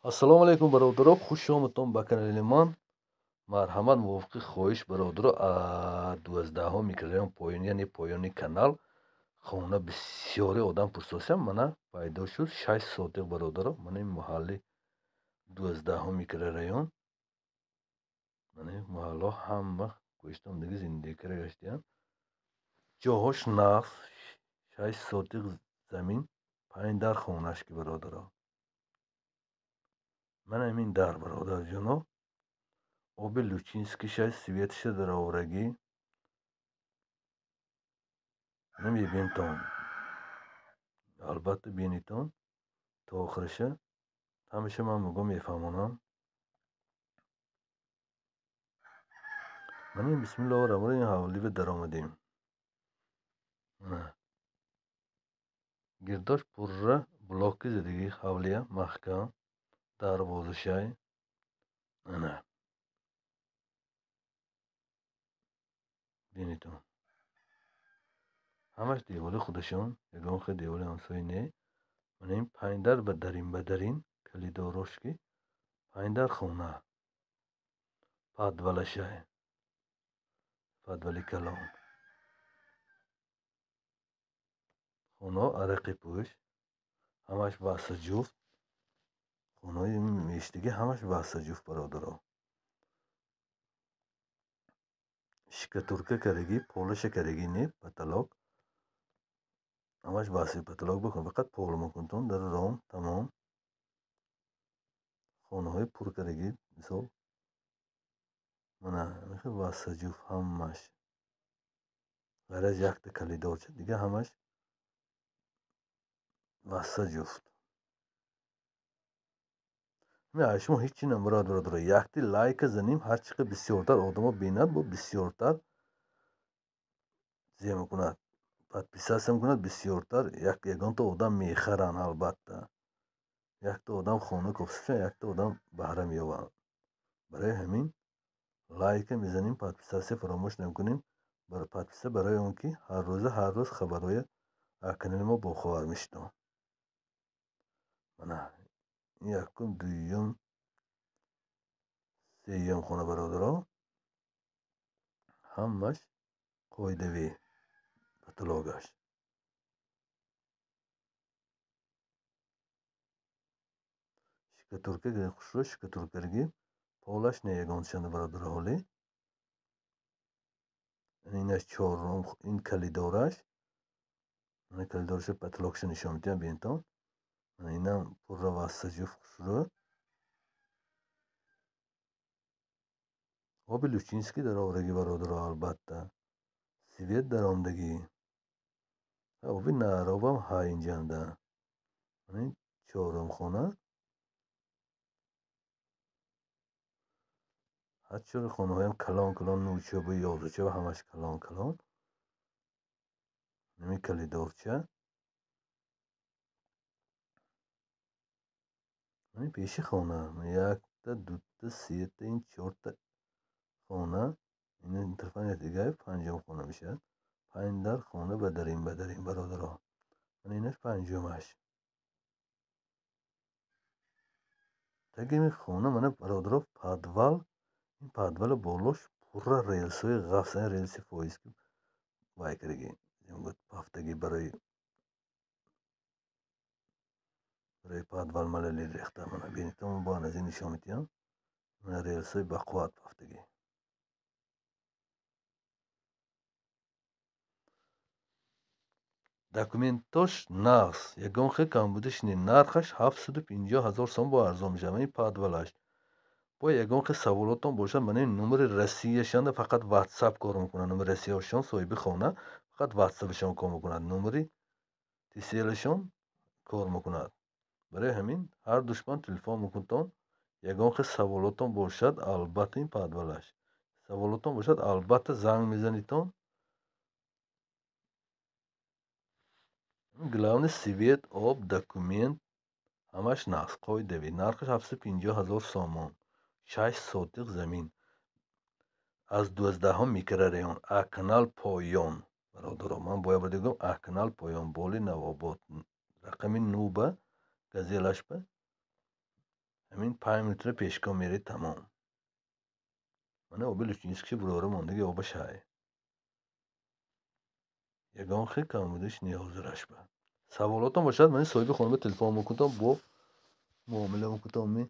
Ассалому алайкум бародаро, хуш омадтон ба канали ман. Марҳамат, мувофиқи хоҳиш бародаро, 12 микрорайон поён, яъне поёни канал хона бисёри одам пурсосиям, мана пайдо шуд 6 сотиқ бародаро. Мана ин маҳалли 12 микрорайон, мана ин маҳалло ҳама кӯчтон дига зиндагӣ кара гаштиянд. Ҷоҳош нағз, 6 сотиқ замин, 5 дар хонаш ки бародаро. Мана ҳамин дар бародарҷоно, оби Лучинский шай, светша дароварагӣ. Мана мебинтон, албатта бинитон то охириша, ҳамеша ман мегӯям мефаҳмонам. Мана ин бисмиллоҳи раҳмони раҳим ҳавлива даромадем. Мана гирдош пурра блоки задагӣ ҳавлия маҳкам, дарвозашай. Ана бинитон, ҳамаш девори худашон, ягон хел девори ҳамсоя не. Мана ин 5 дар ба дарин ба дарин калидорош ки 5 дар хона, подвалашай, подвали калон. Хонаҳо арақи пӯш, ҳамаш васъа ҷуфт. Хонаҳои мештагӣ ҳамаш васъа ҷуфт бародаро. Шикатурка карагӣ, полаша карагӣ не, потолок ҳамаш васъи потолок бикун, фақат пол мекунтон дар ром тамом. Хонаҳои пур карагӣ мисол мана ҳамихел васъа ҷуфт ҳамаш, ғайр аз якта калидорча дига ҳамаш васъа ҷуфт. Шумо ҳеҷ чи намурад бародаро, якти лайка занем, ҳар чӣ қадр бисёртар одамо бинад, бо бисёртар зе мекунад, подписаться мекунад, бисёртар ягонта одам мехаранд. Албатта якта одам хона кофта, якта одам баҳра меёбанд. Барои ҳамин лайка мезанем, подписаться фаромӯш намекунем. Подписа барои он ки ҳар рӯза ҳар рӯз хабарҳои аз канали мо бохабар мешудам. Мана ин якум, дуюм, сеюм хона бародаро, ҳамаш қоидавӣ потологаш. Шикатурка хушрӯ шикатуркараги, полаш не ягончанда бародаро ҳолӣ. Инаш чорум, ин калидораш. Мана калидораша потолокша нишон медиҳам, бинтон. Мана инам пурра васъа ҷуфт хушрӯ. Оби Лучинский дароварагӣ бародаро, албатта свет даромадагӣ, оби наробам ҳа инҷанда. Мана ин чорум хона, ҳар чори хонаҳоям калон калон, нӯчабу ёзача ҳамаш калон калон. Нами калидорча. Мана пеши хона, якта, дута, сета, ин чорта хона, ин тарафан дигар панҷум хона мешавад. 5 дар хона ба дарин ба дарин бародаро. Мана инаш панҷумаш. Таги хона мана бародаро подвал, ин подвали болош пурра релсҳои ғафс, релси фоиз ки вай кардаги, пафтагӣ барои подвал малали рехта. Мана бинитон, бо аз ин нишон медиҳам. Мана релсҳои бақувват пафтагӣ. Документош нағз, ягон хел камбудиш не. Нархаш 750 ҳазор сом бо арзон мешавад. Ин подвалаш. Бо ягон хел саволотон бошад, мана ин номери Россияшанда фақат WhatsApp кор мекунад. Номери Россияшон соҳиби хона фақат WhatsAppшон кор мекунад, номери TCL-шон кор мекунад. Барои ҳамин ҳар душман телефон мекунтон, ягон хел саволотон бошад, албатта ин подвалаш саволотон бошад, албатта занг мезанитон. Главный свет, об, документ ҳамаш нағз, қоидавӣ. Нархаш 750 ҳазор сомон, 6 сотиқ замин, аз 12 микрорайон, Акнал поён бародаро. Ман бояд бигӯям Акнал поён, боли Навобод, рақами 9 ба газелашба. Ҳамин 5 минутра пешком меред, тамом. Мана, оби Лучинскийши бурора мондаги, обаш ҳай, ягон хел камбудиш не. Ҳозираш ба саволотон бошад, мани соҳиби хона ба телефон мекунтон, бо муомила мекунтон.